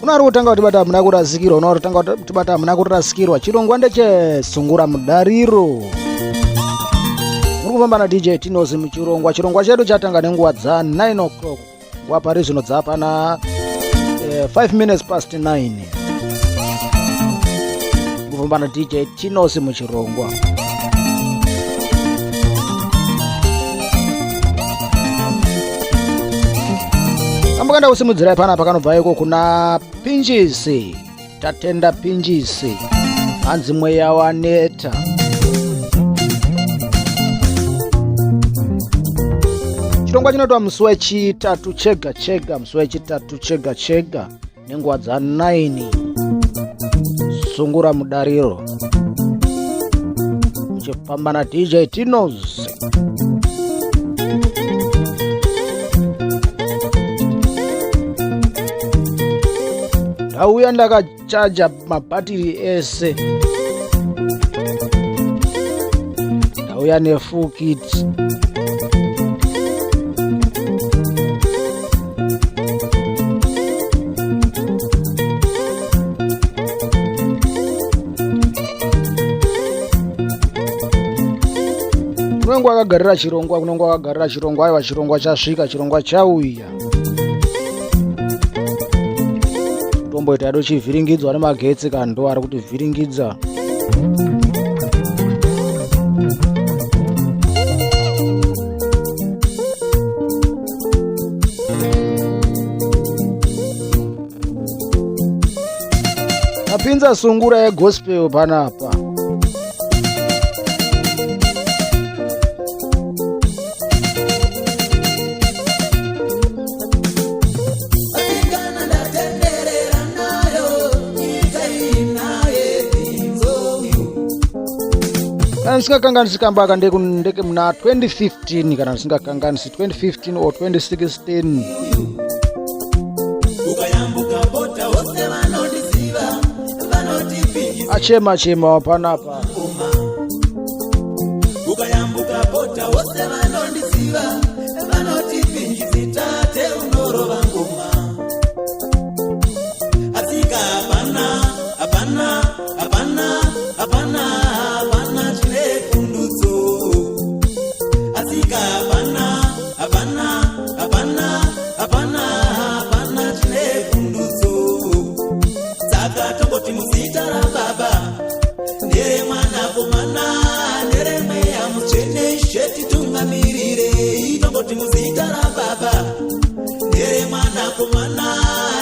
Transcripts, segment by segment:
Uno ari kutanga kutibata hamuna kurasikirwa, uno ari kutanga kutibata hamuna kurasikirwa. Chirongwa ndechesungura mudariro. Muri kufamba na DJ Tinozi muchirongwa. Chirongwa chedu chatanga nenguva dza 9 o'clock. Nguva pari zvino dzapana 5 minutes past 9. Kufamba na DJ Tinozi muchirongwa. Kambokanda kusimudzirai panapa kanobva iko kuna Pinjisi. Tatenda Pinjisi. Hanzi mweya waneta. Chirongwa chinoitwa musi wechitatu chega chega, musi wechitatu chega chega nenguva dza 9. Sungura mudariro. Muchifamba na DJ Tinoz. Ndauya ndakachaja mabhatiri ese. Ndauya nefull kit. Kunenge wakagarira chirongwa, kunenge wakagarira chirongwa, aiwa chirongwa chasvika, chirongwa chauya. Tomboita yedu chivhiringidzwa nemagetsi kana ndo ari kutivhiringidza. Tapinza sungura yegospel panapa. Kana ndisingakanganisi kamba aka ndeke muna 2015, kana ndisingakanganisi 2015 or 2016. Ukayambuka bota vose vanondiziva, vanoti Achema chema panapa. Ukayambuka bota vose vanondiziva, vanoti Pinjisi tate unorova ngoma. Asika hapana, hapana, hapana, hapana, hapana chine pundutso. Asika hapana, hapana, hapana, hapana, hapana chine pundutso. Saka tongoti muzita raBaba nderemwanakomana nderemweya mutsvene, Ishe titungamirire. Tongoti muzita raBaba nderemwanakomana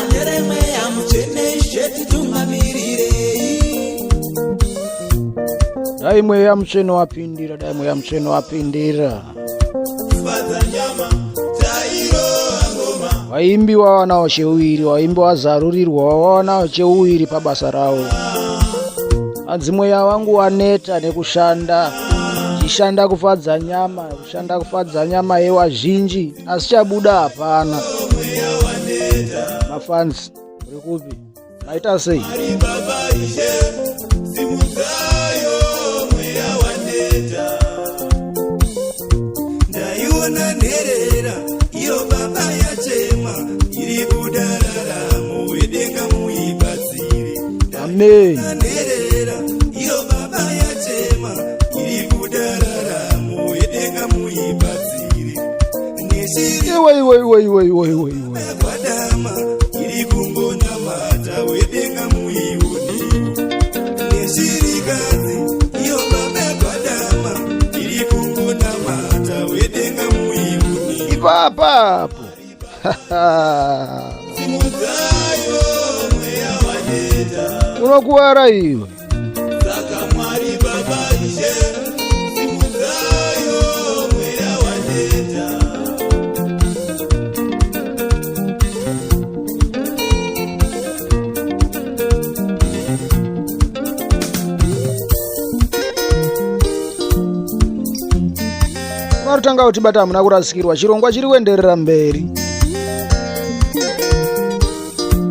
nderemweya mutsvene, Ishe titungamirire. Dai mweya mutsvene wapindira, dai mweya mutsvene wapindira. Fadza nyama tairova ngoma. Vaimbi wawanawo cheuiri, vaimbi wazarurirwa wawanawo cheuiri pabasa ravo. Hanzi mweya wangu waneta nekushanda, chishanda kufadza nyama, kushanda kufadza nyama yewazhinji, asi chabuda hapana. Mweya waneta. Mafansi uri kupi? Maita sei? Mwari Baba Ishe simudzayo mweya waneta. Ndaiona nherera iyo baba yachema iri kudararamo wedenga muibatsire. Amen. Nherera iyo baba yachema iri kudararamo wedenga muibatsire. Neshiri Iwe iwe iwe iwe iwe iwe iwe. Kwadama iri kungonamata wedenga muione. Neshirikadzi iyo baba kwadama iri kungonamata wedenga muione. Ipapapo. Simudzayo mweya waneta. Unokuwara iwe. Saka Mwari Baba Ishe simudzayo mweya waneta. Unotanga kutibata hamuna kurasikirwa, chirongwa chiri kuenderera mberi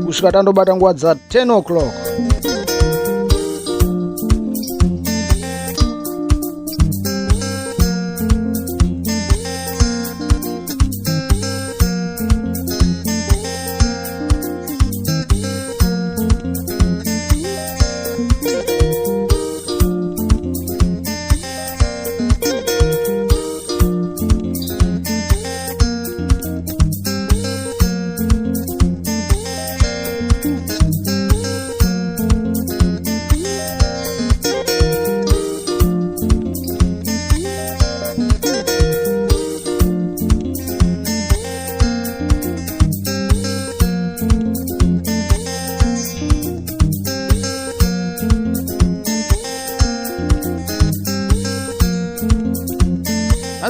kusvika tandobata nguva dza 10 o'clock.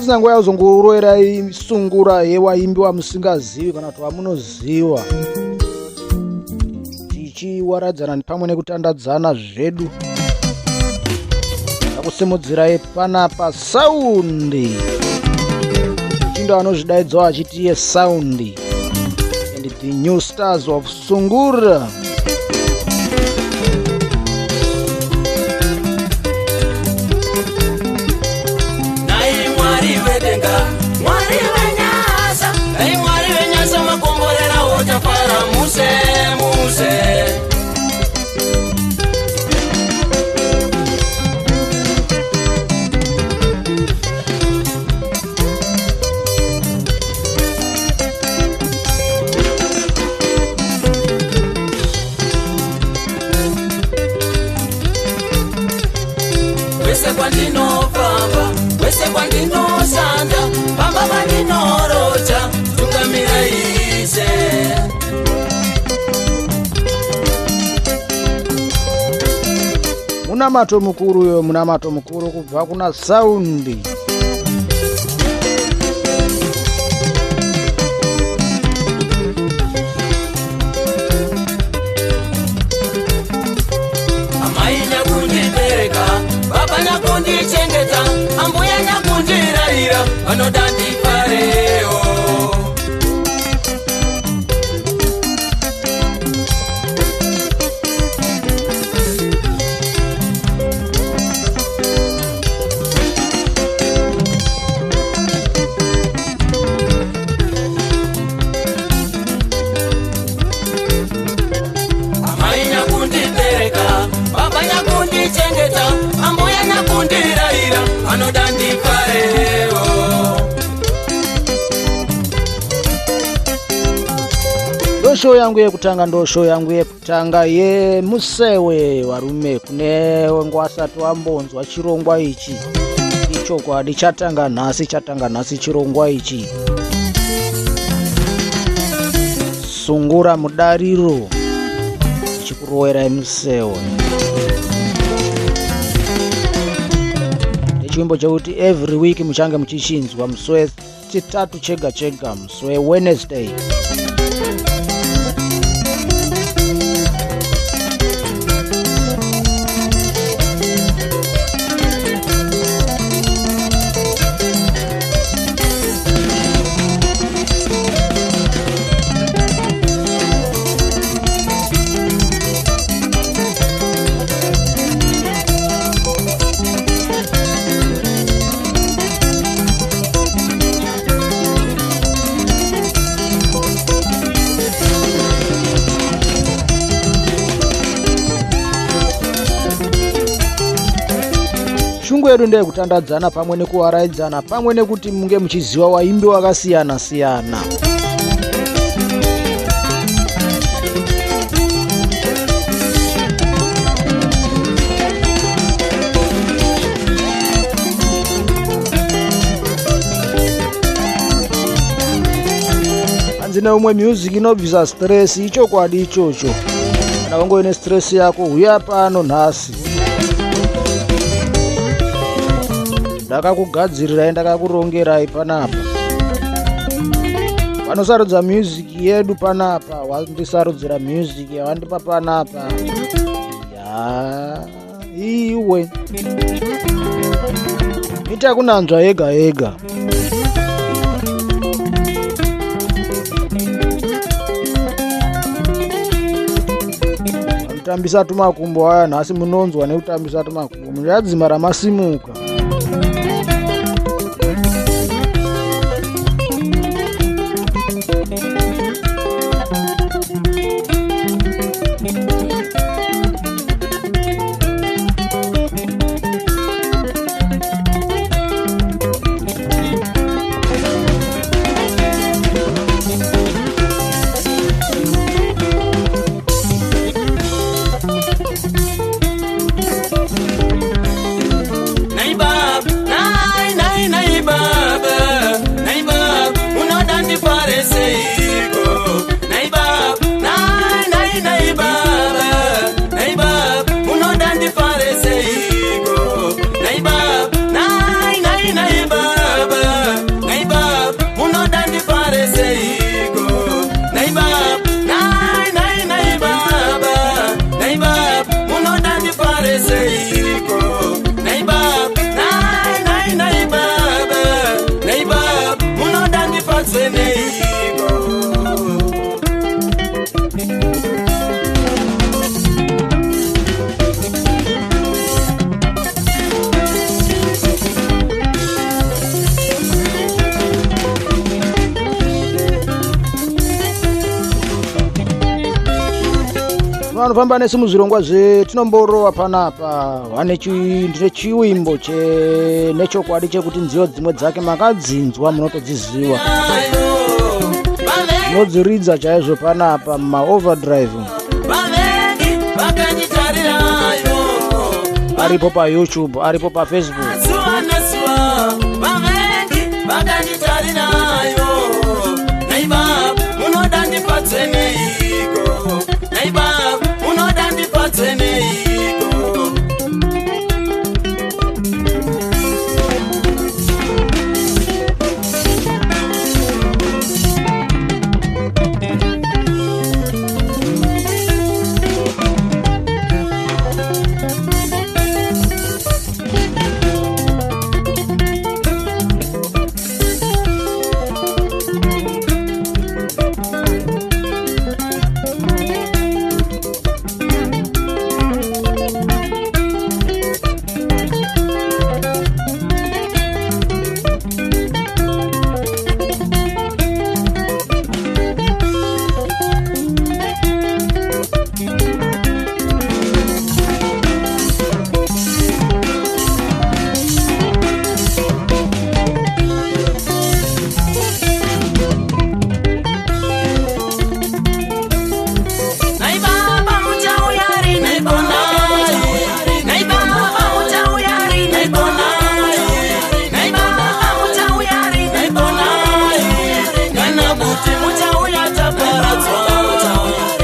Ndasina nguva yakuzongorovera sungura yewaimbi wamusingazivi kana kuti wamunoziva, tichiwaradzana pamwe nekutandadzana zvedu. Ndakusimudzirai panapa Saundi chindo anozvidaidzawo achiti iye Saundi and the New Stars of Sungura. Nai Mwari vedenga, Mwari venyasha, nai Mwari venyasha, makomborera uchafara muse muse. Kwese kwandinofamba, kwese kwandinoshanda, pamba pandinoroja, tungamira Ishe. Munamato mukuru uyo, munamato mukuru kubva kuna Saundi. Amai nyakundibereka, baba nyakundichengeta, ambuya nyakundirayira, vanoda ndifarewo. Amai nyakundibereka, baba nyakundichengeta, ambuya nyakundirayira, vanoda ndifarewo. Ndo show yangu yekutanga, ndo show yangu yekutanga yemusewe varume. Kune wasati wambonzwa chirongwa ichi, ichokwadi chatanga nhasi, chatanga nhasi chirongwa ichi, Sungura Mudariro, chikurowerai musewe nechimbo chekuti every week muchange muchichinzwa musi wechitatu chega chega, musi weWednesday. Shungu yedu ndeyekutandadzana pamwe nekuwaraidzana, pamwe nekuti munge muchiziva waimbi wakasiyana siyana. Hanzi neumwe, music inobvisa stress. Ichokwadi ichocho. Kana wangoine stress yako, huya pano nhasi, ndakakugadzirirai, ndakakurongerai panapa. Vanosarudza music yedu panapa, wandisarudzira music yawandipa panapa ya iwe mita kunanzva yega yega. Vanotambisa tumakumbo aya nhasi, munonzwa nekutambisa tumakumbo, muchadzima ramasimuka. Nai. Vanofamba nesu muzvirongwa zvetinomborowa panapa vane ndine chiwimbo nechokwadi chekuti nziyo dzimwe dzake makadzinzwa munotodziziva, munodziridza chaizvo panapa mumaoverdrive, aripo paYouTube, aripo paFacebook.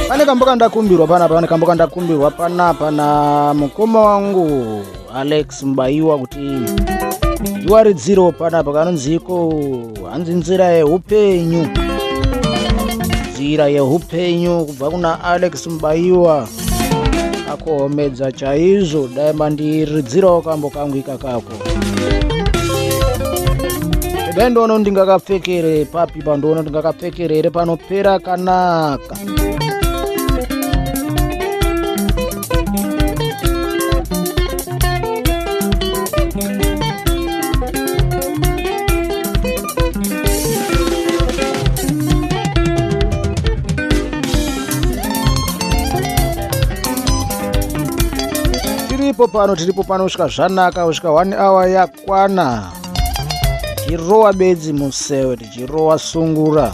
Pane kambo kandakumbirwa panapa, pane kambo kandakumbirwa panapa namukoma wangu Alex Mubaiwa kuti ndiwaridzirewo panapa, kanonziko hanzi Nzira Yeupenyu, Nzira Yeupenyu kubva kuna Alex Mubaiwa. Akuhomedza chaizvo, dai mandiridzirawo kambo kangu ikakako. Regai ndoona ndingakapfekere papi, pandoona ndingakapfekere here panopera kanaka. Tiripo pano, tiripo pano kusvika zvanaka, kusvika 1 hour yakwana, tichirowa bedzi musewe, tichirowa sungura.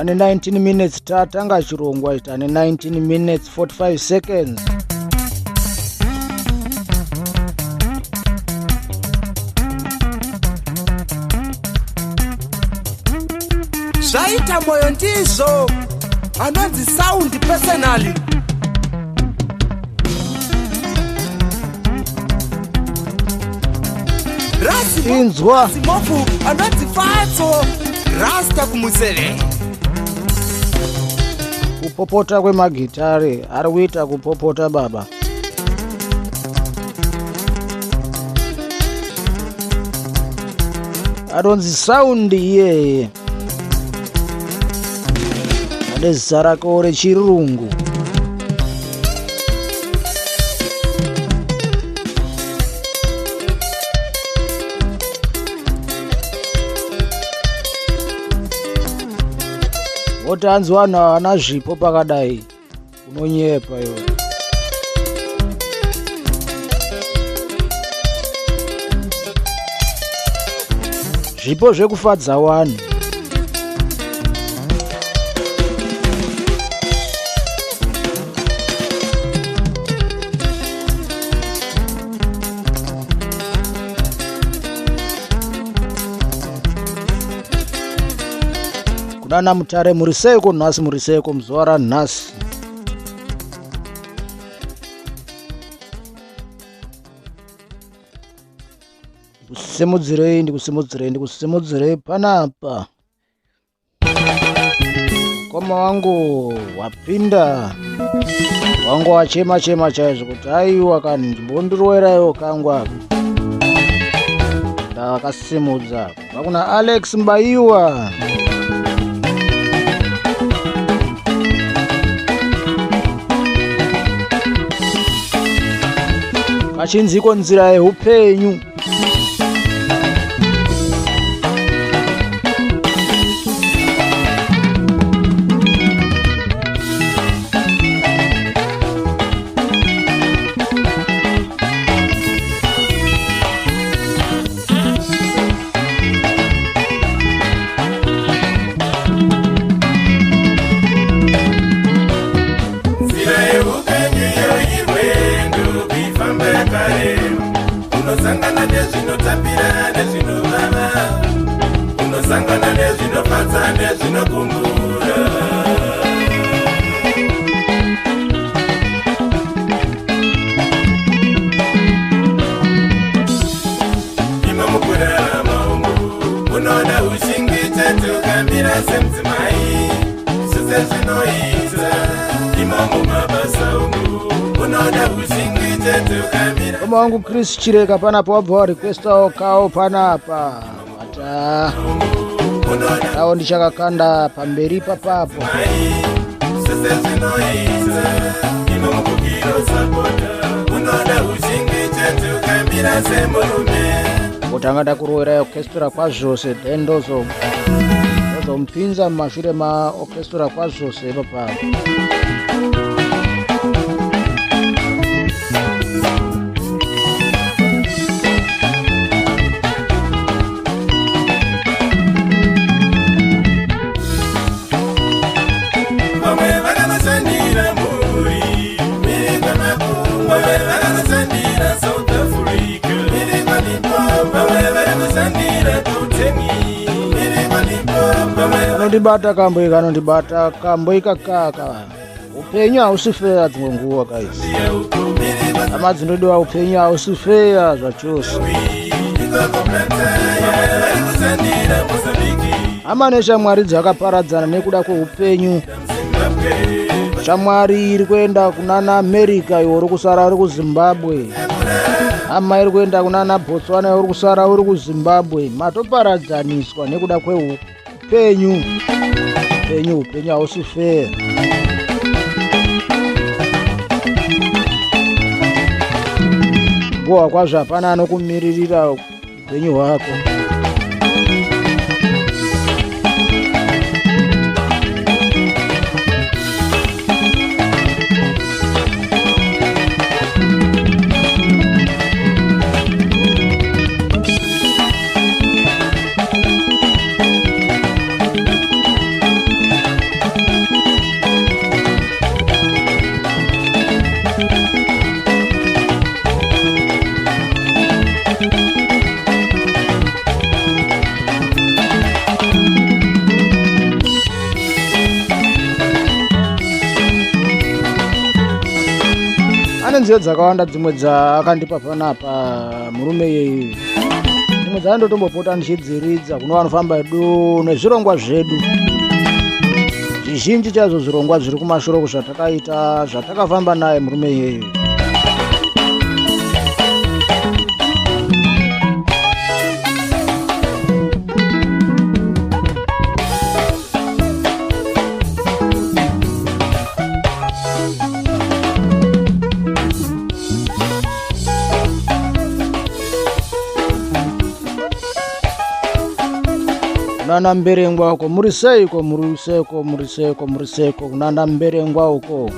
Tane 19 minutes tatanga chirongwa, tane 19 minutes 45 seconds. Zvaita Moyo ndizvo anonzi Sound personally. Inzwa. Rasimofu anonzi Fatso Rasta kumuseve. Kupopota kwemagitare, ari kuita kupopota baba. Atonzi Saundi iyeye ane zita rakewo rechirungu. Voti hanzi vanhu havana zvipo pakadai, unonyepa iwe. Zvipo zvekufadza vanhu. Kunana Mutare, muri seiko nhasi? Muri seiko muzuva ranhasi? Ndikusimudzirei, ndikusimudzirei, ndikusimudzirei panapa. Mukoma wangu wapinda wangu wachema chema chaizvo kuti aiwa kani ndimbondiroweraiwo kangu apa. Ndakasimudza kubva kuna Alex Mbayiwa. Kachinziko nzira yeupenyu. Nzira yeupenyu iyo irwendo kuifamba yakarema. Unosangana nezvinotapira nezvinovava, unosangana nezvinofadza nezvinokumbura. Imo mukurarama umu unoda ushingi chete, ukamira semudzimai zvose zvinoita. Imo mumabasa umu unoda ushingi chete, ukamira. Mukoma wangu Chris Chireka panapa wabva warequestawo kawo panapa bata Unoda kawo ndichakakanda pamberi papapo. mai zvose zvinoita. Imo mukukiro sapota unoda ushingi chete, ukamira semurume. Kutanga ndakurovera orchestra kwazvose, then ndozomupinza mumashure maorchestra kwazvose ipapapo. Vamwe vakanoshandira mhuri mhiri kwemakungwa, vamwe vakanoshandira South Africa mhiri kwaLimpopo, vamwe vakanoshandira Gauteng mhiri kwaLimpopo, vamwe Kanondibata kambo ika, kanondibata kambo ikakaka. Upenyu hausi feya dzimwe nguva guys. uko mhiri Hama dzinodiwa, upenyu hausi feya zvachose. Ikoko Blantyre, vamwe vari kushandira Mozambiki, Hama neshamwari dzakaparadzana nekuda kweupenyu. Zimbabwe. Shamwari iri kuenda kunana America, iwe uri kusara uri kuZimbabwe. Hama iri kuenda kunana Botswana, iwe uri kusara uri kuZimbabwe. Matoparadzaniswa nekuda kweupenyu. Upenyu, upenyu hausi feya. Bohwa kwazvo, hapana anokumiririra upenyu hwako. Ane nziyo dzakawanda dzimwe dzaakandipa panapa murume iyeyu, dzimwe dzandotombopota ndichidziridza kuno vanofamba edu nezvirongwa zvedu zvizhinji chaizvo, zvirongwa zviri kumashure zvatakaita, zvatakafamba naye murume iyeyu. Kunana Mberengwa uko muri seiko? Muri seiko? Muri seiko? Muri seiko kunana Mberengwa uko?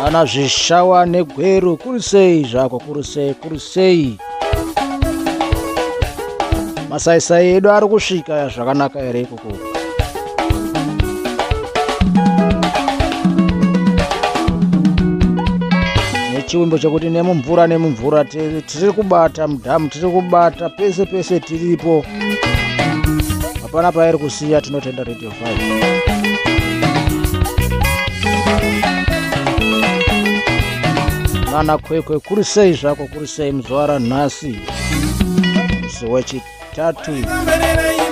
Nana Zvishawa neGweru kuri sei zvako? Kuri sei? Kuri sei? Masaisai edu ari kusvika zvakanaka here ikoko? Nechiwimbo chekuti nemumvura, nemumvura tiri kubata, mudhamu tiri kubata, pese pese tiripo, hapana pairi kusiya. Tinotenda Radio 5. Nana Kwekwe kuri sei zvako? Kuri sei muzuva ranhasi, musi wechitatu? Komberera.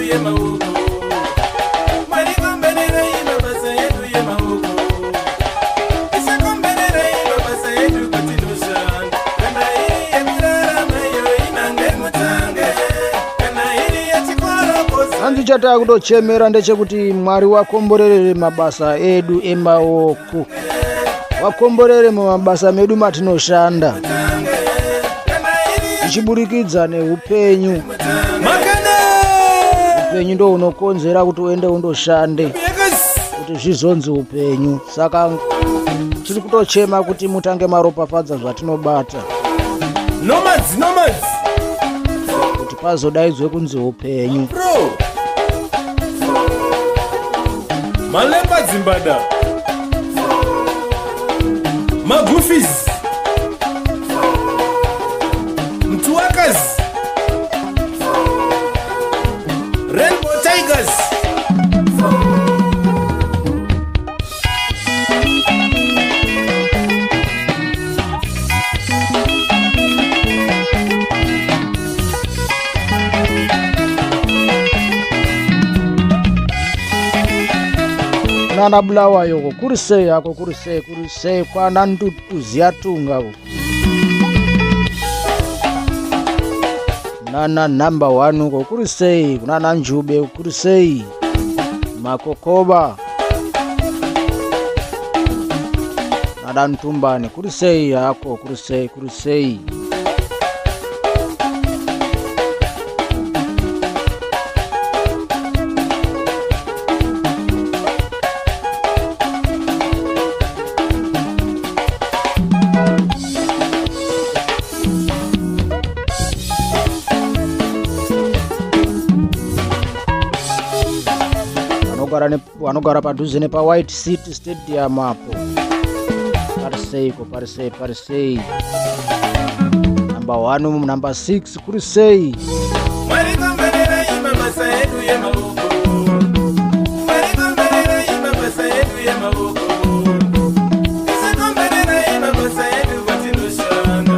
yemaoko. Mwari kombererai mabasa edu yemaoko. Ishe kombererai mabasa edu kwatinoshanda. Kana iri yekurarama iyo inange mutange. Kana iri yechikorokoza. Hanzi chataa kutochemera ndechekuti Mwari wakomborere mabasa edu emaoko, wakomborere mumabasa medu matinoshanda tichiburikidza neupenyu. Makana! Upenyu ndo hunokonzera kuti uende undoshande Yes! kuti zvizonzi upenyu. Saka tiri kutochema kuti mutange maropafadza zvatinobata Nomads, nomads! kuti pazodaidzwe kunzi upenyu. Bro! Malemba Zimbada! Magufis! Mtuakas! Rainbow Tigers! Nana Bulawayo ko kuri sei hako, kuri sei, kuri sei kwana Ndutuziyatunga uko, nana number 1 uko kuri sei, kunana Njube kuri sei, Makokoba nana Ntumbane kuri sei hako, kuri sei, kuri sei. Vanogara padhuze nepaWhite City Stadium apo, pari seiko, pari sei, pari sei, number 1, number 6 kuri sei. Mwari kombererai mabasa edu yemaoko. Mwari kombererai mabasa edu yemaoko. Ishe kombererai mabasa edu kwatinoshanda.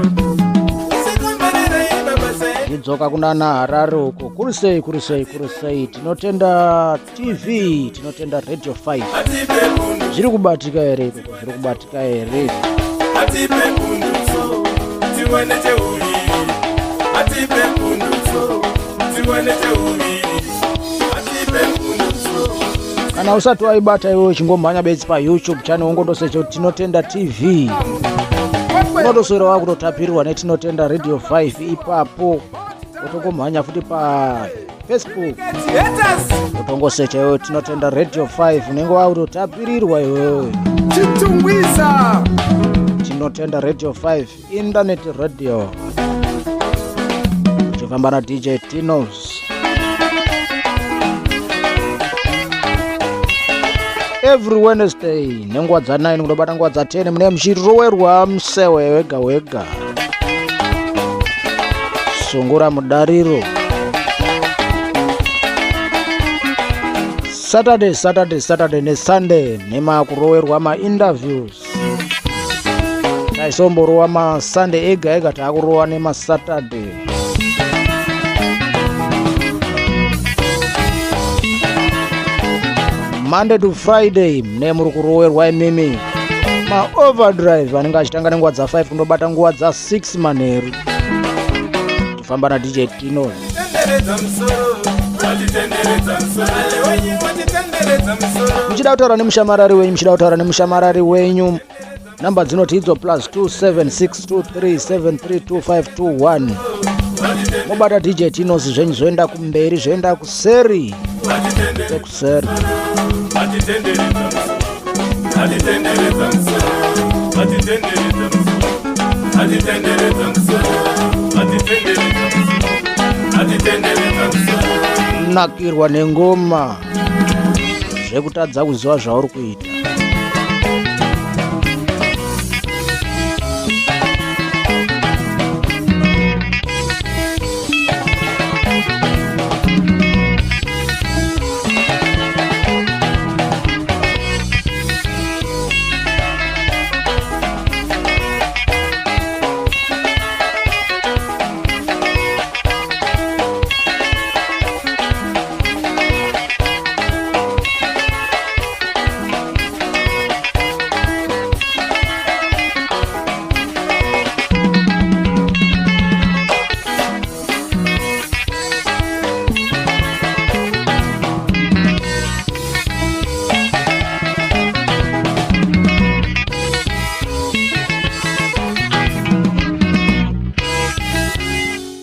Ishe kombererai mabasa edu. Ndidzoka kunana Harare uko kuri sei, kuri sei, kuri sei. Tinotenda TV, tinotenda Radio 5. Atipe bundu, Zviri kubatika here ikoko, zviri kubatika here? Atipe pundutso, tiwane cheuviri. Atipe pundutso, tiwane cheuviri. Atipe pundutso. Kana usati waibata iwewe, chingomhanya bedzi paYouTube channel, ungondosecha kuti Tinotenda TV, unotoswera wakutotapirirwa neTinotenda Radio 5 ipapo. Utongomhanya futi paFacebook, Haters! utongosecha iwewe Tinotenda Radio 5, unenge wakutotapirirwa iwewe. Chitungwiza! Tinotenda Radio 5 internet radio, uchifamba na DJ Tinos every Wednesday nenguva dza9 kundobata nguva dza10, mune muchirowerwa musewe wega wega, sungura mudariro. Saturday, Saturday, Saturday neSunday nemakurowerwa mainterviews. Taisomborowa maSunday ega ega, taakurowa nemaSaturday. Monday to Friday mune muri kurowerwa imimi maoverdrive anenge achitanga nenguva dza5 kundobata nguva dza6 manheru, tifamba naDJ Tino. Tenderedza musoro, watitenderedza musoro. Ale wenyu watitenderedza musoro. Muchida kutaura nemushamarari wenyu, muchida kutaura nemushamarari wenyu, namba dzinoti idzo plus 2762373251. Mobata DJ Tinos, zvenyu zvoenda kumberi, zvoenda kuseri sekuseri. Watitenderedza musoro. Watitenderedza musoro. Watitenderedza musoro. Watitenderedza musoro. Watitenderedza musoro. Watitenderedza musoro. Nakirwa nengoma zvekutadza kuziva zvauri kuita.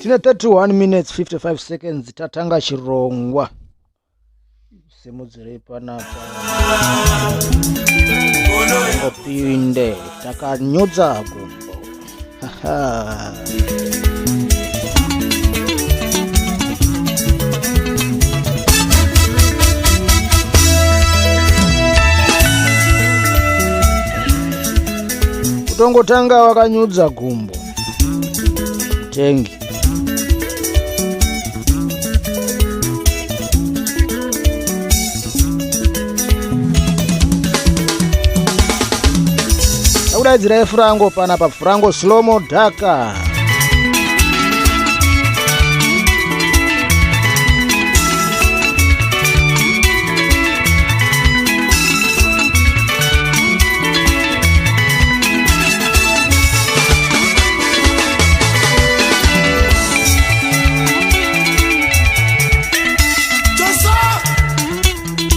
Tine 31 minutes 55 seconds tatanga chirongwa. Simudzirei panapa. Ngopinde takanyudza gumbo. Haha. Kutongotanga wakanyudza gumbo. Tengi. Takudaidzirai Frango panapa, Frango Slomo Dhaka. Joso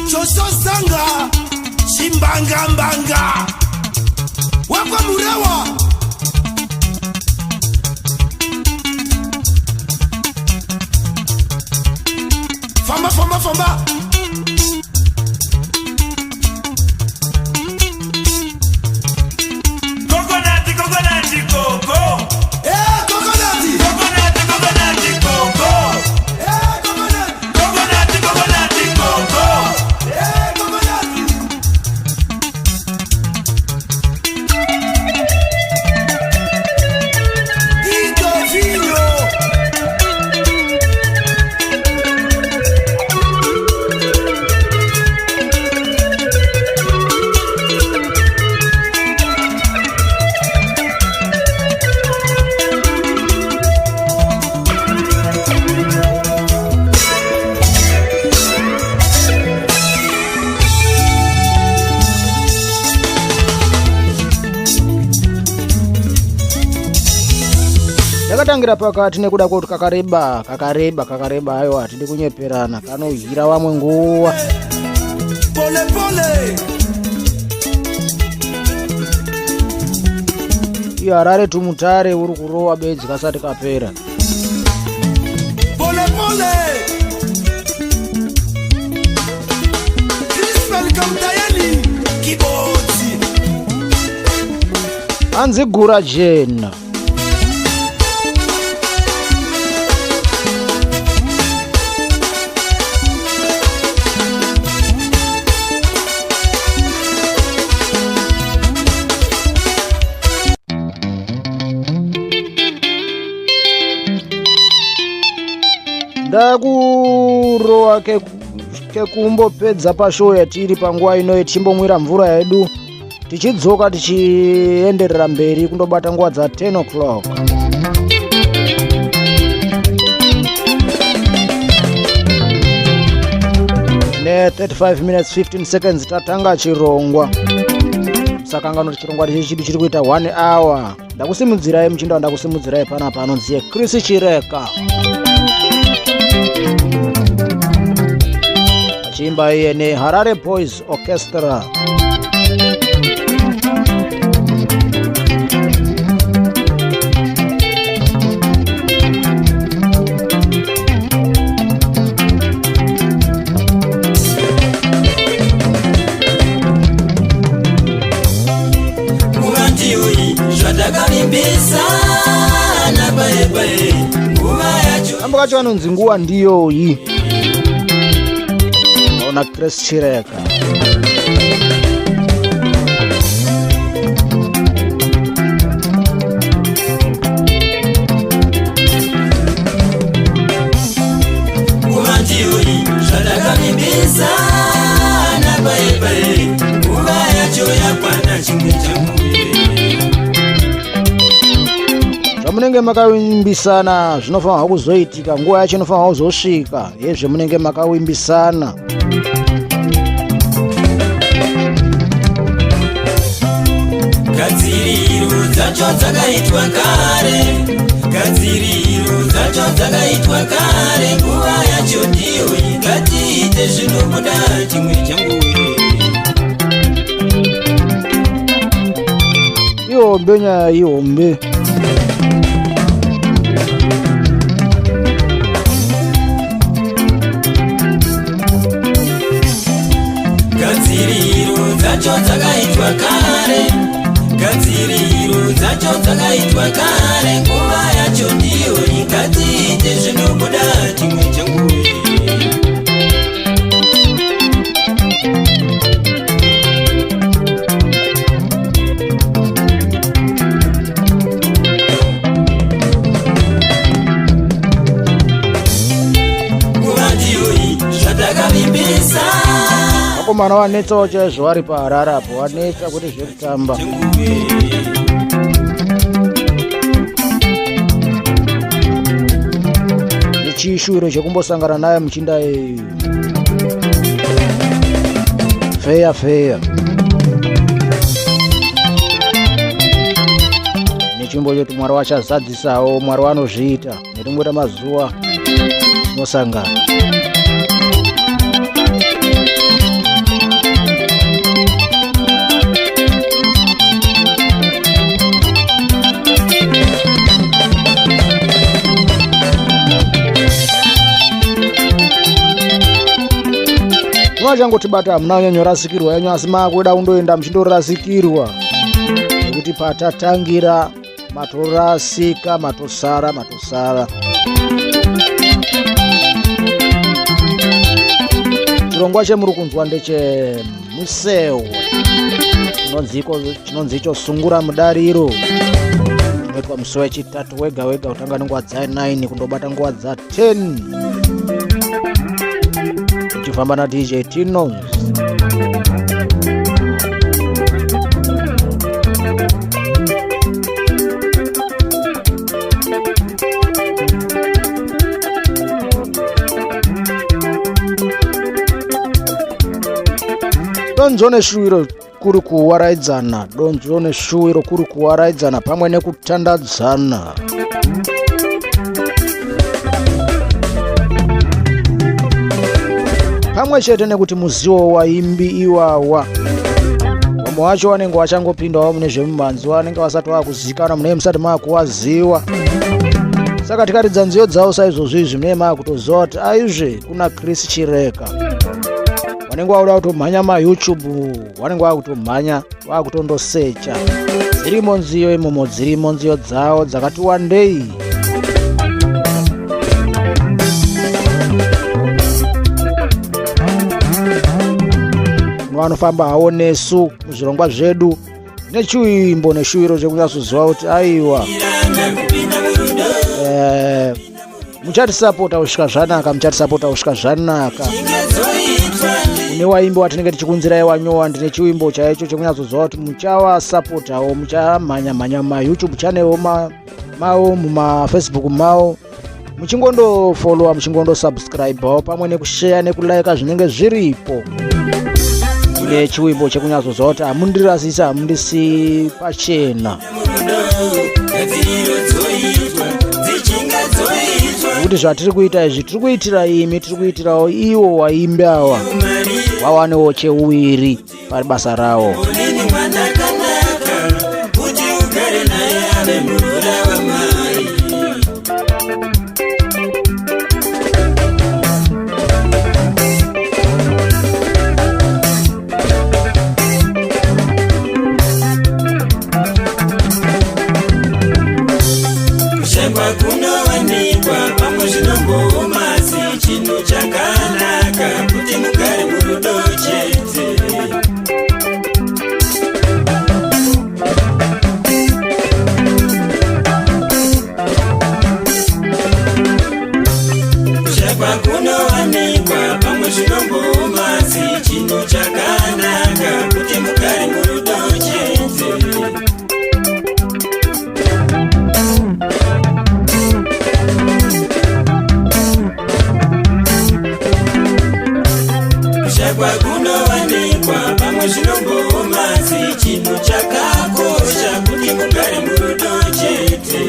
Joso Sanga Chimbangambanga Wakwamurewa Famba famba famba. Coconut, coconut, coco. Eh, coconut. Coconut, coconut, coco. Eh, coconut. Coconut, coconut, coco. Eh, coconut. Tito Vino. Takatangira pakati nekuda kwekuti kakareba kakareba kakareba, aiwa hatidi kunyeperana, kanohira vamwe nguva. Pole pole. Iyo Harare tumutare uri kurowa bedzi kasati kapera. Pole pole. Crispel Kamtayeli Kiboti. Hanzi gura jena. Ndakurowa kekumbopedza pashow yatiri panguva ino, tichimbomwira mvura yedu, tichidzoka tichienderera mberi kundobata nguva dza 10 o'clock. Ne 35 minutes 15 seconds tatanga chirongwa. Musakangano kuti chirongwa ichi chidu chiri kuita 1 hour. Ndakusimudzirai muchinda, ndakusimudzirai panapa anonzi Chris Chireka achiimba iye neHarare Boys Orchestra. Nguva ndiyoyi zvatakavimbisana paye paye, nguva yacho. Kambo kacho kanonzi Nguva Ndiyoyi, ona Chris Chireka. Nguva ndiyoyi zvatakavimbisana paye paye, nguva yacho yakwana, chimwe changuye. Zvamunenge makavimbisana zvinofanirwa kuzoitika, nguva yacho inofanirwa kuzosvika yezvemunenge makavimbisana. Gadziriro dzacho dzakaitwa kare, gadziriro dzacho dzakaitwa kare, nguva yacho ndiyo, ngatiite zvinobuda, chimwe changuwe. Ihombe, nyaya ihombe. Zvakaitwa kare, nguva yacho ndiyo ikatiite zvinobuda chimwe changuve. Nguva ndiyoyi zvatakavimbisa. Vakomana vanetsawo chaizvo vari paHarare apo, vanetsa kwete zvekutamba. Nechishuwiro chekumbosangana naye muchinda iyu feya feya nechimbo choti Mwari vachazadzisawo, Mwari vanozviita nerimwe ramazuva tinosangana. Vachangotibata hamuna kunyanyorasikirwa yenyu, asi maakuda kundoenda muchindorasikirwa nekuti patatangira matorasika, matosara matosara. Chirongwa chemuri kunzwa ndechemusewe chinonzi icho Sungura Mudariro, chinoitwa musi wechitatu wega wega kutanga nenguva dza9 kundobata nguva dza10, uchifamba naDJ Tinos. Donzvo neshuwiro kuri kuwaraidzana, donzvo neshuwiro kuri kuwaraidzana pamwe nekutandadzana. Pamwe chete nekuti muziwo waimbi iwawa, vamwe vacho vanenge vachangopindawo mune zvemumhanzi, vanenge vasati vakuzikanwa, munenge musati maakuvaziva. Saka tikaridza nziyo dzavo saizvozvo izvi, munenge maakutoziva kuti aizve kuna Chris Chireka. Vanenge vakuda kutomhanya maYouTube, vanenge vakutomhanya vakutondosecha, dzirimo nziyo imomo, dzirimo nziyo dzavo dzakati wandei. Vanofamba hawo nesu muzvirongwa zvedu nechivimbo neshuwiro chekunyatsoziva kuti aiwa, muchatisapota kusvika zvanaka, muchatisapota kusvika zvanaka. Une waimbi watinenge tichikunzirai wanyowa, ndine chivimbo chaicho chekunyatsoziva kuti muchavasapotawo, muchamhanya-mhanya mumaYouTube channel mavo, mumaFacebook mavo, muchingondofolowa, muchingondosubscribewo pamwe nekusheya nekulaika zvinenge zviripo, nechivimbo chekunyatsoziva kuti hamundirasisi, hamundisi pachena. Gadziriro dzoitwa, dzichinge dzoitwa. Nekuti zvatiri kuita izvi tiri kuitira imi, tiri kuitirawo iwo waimbi awa wawanewo cheuwiri pari basa rawo. Unini mwana kanaka kuti ugare naye ave muroora wamai. Kushekwa kunowanikwa pamwe zvinombooma, asi chinhu chakanaka kuti mugare murudo chete. Kushekwa kunowanikwa pamwe zvinombooma, asi chinhu chakanaka kuti mugare murudo chete. Kushekwa kunowanikwa pamwe zvinombooma, asi chinhu chakakosha kuti mugare murudo chete.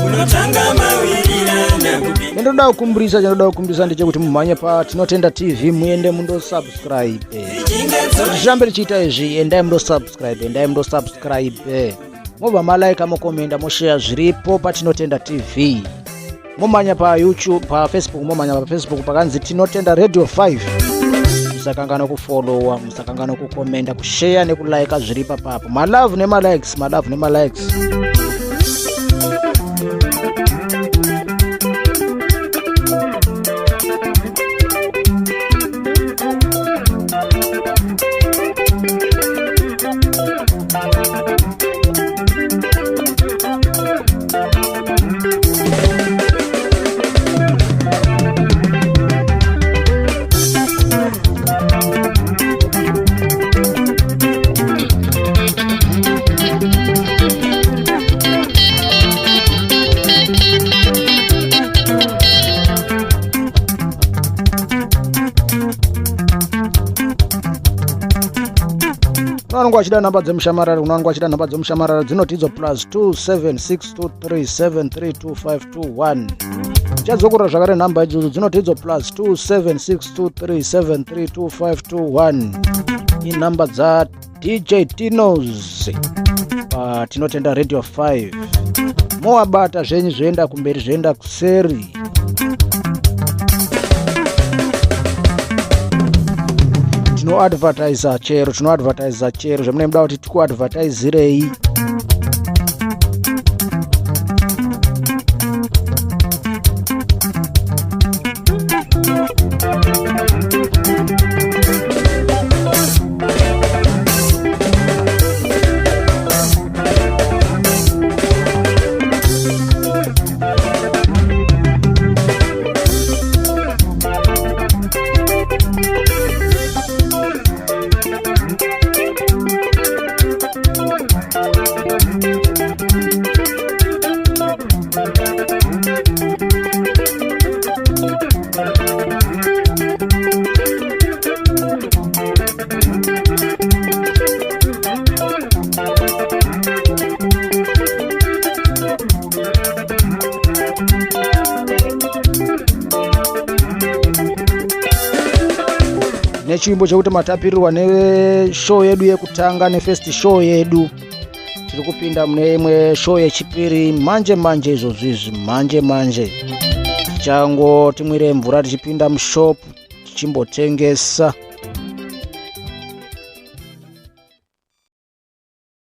Unotanga mawirirana kupinda. Chandinoda kukumbirisa, chandinoda kukumbirisa ndechekuti mumhanye paTinotenda TV, muende mundosubscribe. Tichirambe tichiita izvi, endai mundosubscribe, endai mundosubscribe, mobva malaika, mokomenda, mosheya zviripo paTinotenda TV. Momanya paYouTube, paFacebook, momanya paFacebook pakanzi Tinotenda Radio 5. Musakanganwa kufollowa, musakanganwa kukomenda, kusheya nekulaika zviri papapo. Malove nemalikes, malove nemalikes. Unonge wachida nhamba dzemushamarari, unonge wachida nhamba dzemushamarari dzinoti idzo plus 2762373251. Chadzokorora zvakare nhamba idzodzo dzinoti idzo plus 2762373251, inhamba dzaDJ Tinos paTinotenda Radio 5. Mowabata zvenyu, zvoenda kumberi, zvoenda kuseri. Tinoadvertisa chero, tinoadvertisa chero zvamunenge muda kuti tikuadvertisirei. Nechimbo chekuti matapirirwa neshow yedu yekutanga, nefirst show yedu, tiri kupinda mune imwe show yechipiri manje manje, izvozvo izvi manje manje. Tichango timwire mvura tichipinda mushop tichimbotengesa.